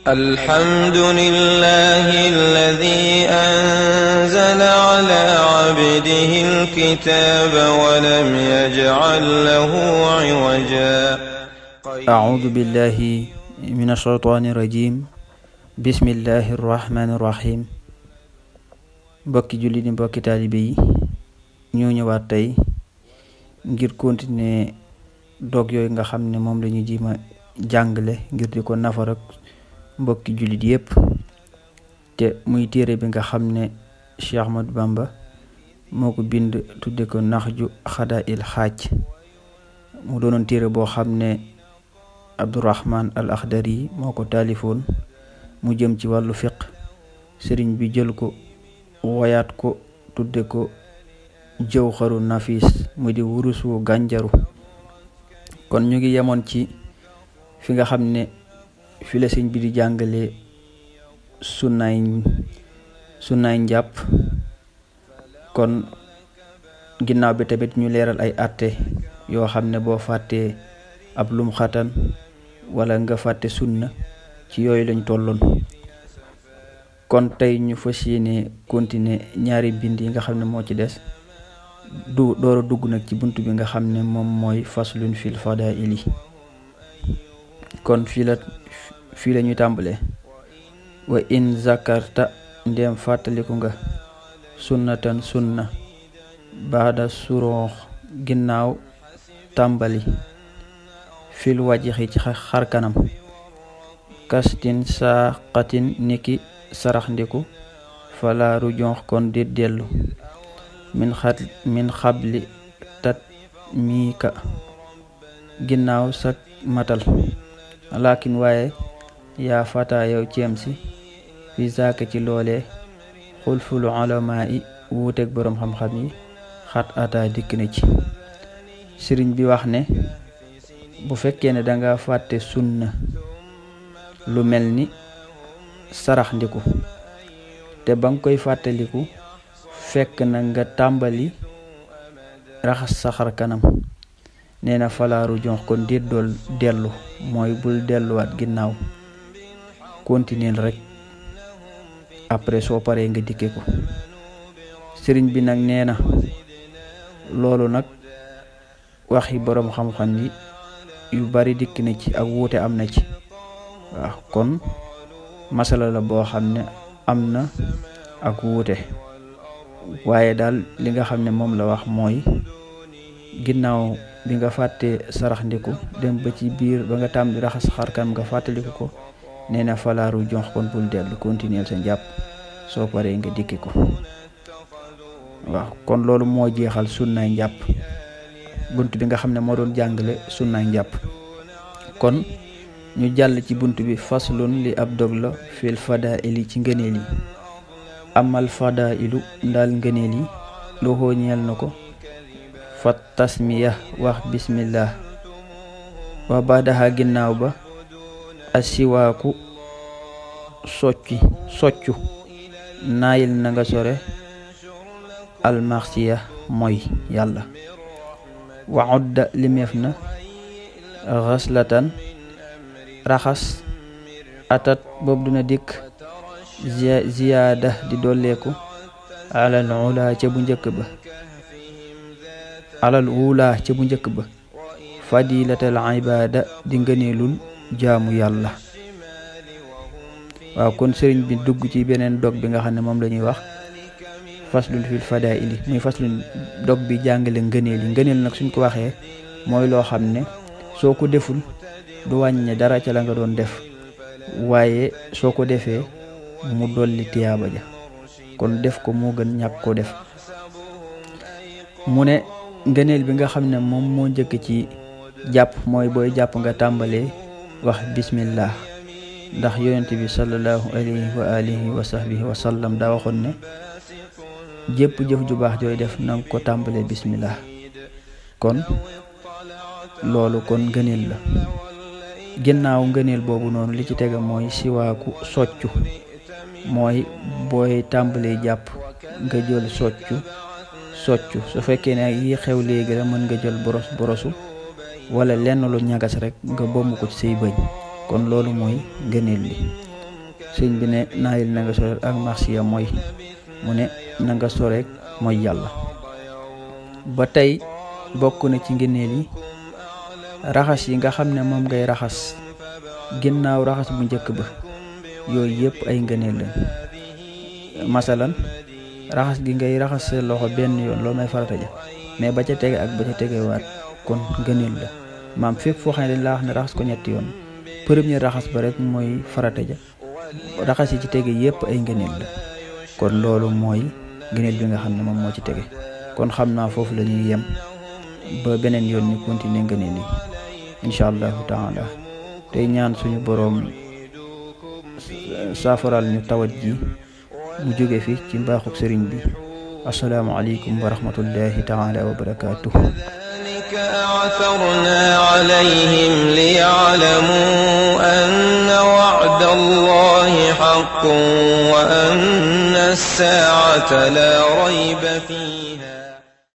الحمد لله الذي أنزل على عبده الكتاب ولم يجعل له عوجا أعوذ بالله من الشيطان الرجيم بسم الله الرحمن الرحيم mbokki jullit yi mbokki taalibe yi ñoo ñëwaat tey ngir continuer dog yooyu nga xam ne moom la ñu jima jàngale ngir di ko nafar ak mbokki jullit yépp te muy téere bi nga xam ne Cheikh Ahmadou Bamba moo ko bind tudde ko Naxju Xadaa'il Xaaj mu doonoon téere boo xam ne Abdurahman al Akhdari moo ko taalifoon mu jëm ci wàllu fiq sëriñ bi jël ko woyaat ko tudde ko Jawharu Nafis mu di wurusu gànjaru kon ñu ngi yemoon ci fi nga xam ne fi la sëriñ bi di jàngale sunnaay njàpp kon ginnaaw bi tamit ñu leeral ay àtte yoo xam ne boo fàttee ab lum xatan wala nga fàtte sunna ci yooyu lañ tolloon kon tey ñu fas yéene continuer ñaari bind yi nga xam ne moo ci des door a dugg nag ci bunt bi nga xam ne moom mooy faslun fil fadaa'ili kon fii la ñuy tàmbalee wa in zakarta ndem fàttaliku nga sunnatan sunna baada suroox ginnaaw tàmbali fil wajixi ci xar kanam kastin saqatin niki sarax ndiku fala rujonx kon di dellu min xabli tat miika ginnaaw sak matal lakin waaye yaa fata yow ceem si fi zaaka ci loolee xulfulu alamaa yi wuuteeg boroom xam-xam yi xat ata dikk na ci sëriñ bi wax ne bu fekkee ne danga fàtte sunna lu mel ni sarax ndiku te ba nga koy fàttaliku fekk na nga tàmbali raxas sa xar kanam nee na falaaru jonx kon déet dool dellu mooy bul delluwaat ginnaaw continuer rek après soo paree nga dikke ko sëriñ bi nag nee na loolu nag waxi boroom xam-xam yi yu bari dikk na ci ak wuute am na ci waaw kon masala la boo xam ne am na ak wuute waaye daal li nga xam ne moom la wax mooy ginnaaw bi nga fàttee sarax ndiku dem ba ci biir ba nga tàmm di raxas xarkanam nga fàttaliku ko nee na falaaru jonx kon bul dellu continuer sa njàpp soo paree nga dikki ko waaw kon loolu moo jeexal sunnaay njàpp bunt bi nga xam ne moo doon jàngale sunnaay njàpp kon ñu jàll ci bunt bi faslun li ab dog la fil fadaa'ili ci ngëneel yi amal fadaa'ilu ndaal ngëneel yi lu ñeel na ko fa tasmiya wax bismillah wa baadaha ginnaaw ba asiwaaku soccu naayil na nga sore almaxsiya mooy yàlla wa udda limeef na xaslatan raxas atat boobu dina dikk ziyaada di dolleeku alal ula ca bu njëkk ba fadilatal ibaada di ngëneelul jaamu yàlla waaw kon sëriñ bi dugg ci beneen dog bi nga xam ne moom la ñuy wax faslun fil fadaa'ili muy faslun dog bi jàngale ngëneel yi ngëneel nag suñ ko waxee mooy loo xam ne soo ko deful du wàññe dara ca la nga doon def waaye soo ko defee mu dolli tiyaaba ja kon def ko moo gën ñàkk ko def mu ne ngëneel bi nga xam ne moom moo njëkk ci jàpp mooy booy jàpp nga tàmbalee wax bismillah ndax yonent bi sallallahu alayhi wa alihi wa sahbihi wa sallam daa waxoon ne jépp jëf ju baax jooy def nanga ko tàmbalee bismillah kon loolu kon ngëneel la ginnaaw ngëneel boobu noonu li ci tega mooy siwaaku soccu mooy booy tàmbalee jàpp nga jël soccu su fekkee ne yi xew léegi la mën nga jël borosu wala lenn lu ñagas rek nga bomb ko ci say bëñ kon loolu mooy ngëneel li sëñ bi ne naayil na nga sore ak marsiya mooy mu ne na nga soreek mooy yàlla. ba tey bokk na ci ngëneel yi raxas yi nga xam ne moom ngay raxas ginnaaw raxas bu njëkk ba yooyu yëpp ay ngëneel lañ. masalan raxas gi ngay raxas sa loxo benn yoon loolu may farata ja mais ba ca tege ak ba ca tegewaat kon ngëneel la maam fépp foo xam ne dañ laa wax ne raxas ko ñetti yoon premier raxas ba rek mooy farata ja raxas yi ci tege yëpp ay ngëneel la kon loolu mooy ngëneel bi nga xam ne moom moo ci tege. kon xam naa foofu la ñuy yem ba beneen yoon ñu continuer ngëneel yi incha allahu taala tey ñaan suñu boroom saafaral ñu tawat ji mu jóge fi ci mbaaxuk sëriñ bi. assalaamu aleykum wa rahmatullahi taala wa barakaatuh. أعثرنا عليهم ليعلموا أن وعد الله حق وأن الساعة لا ريب فيها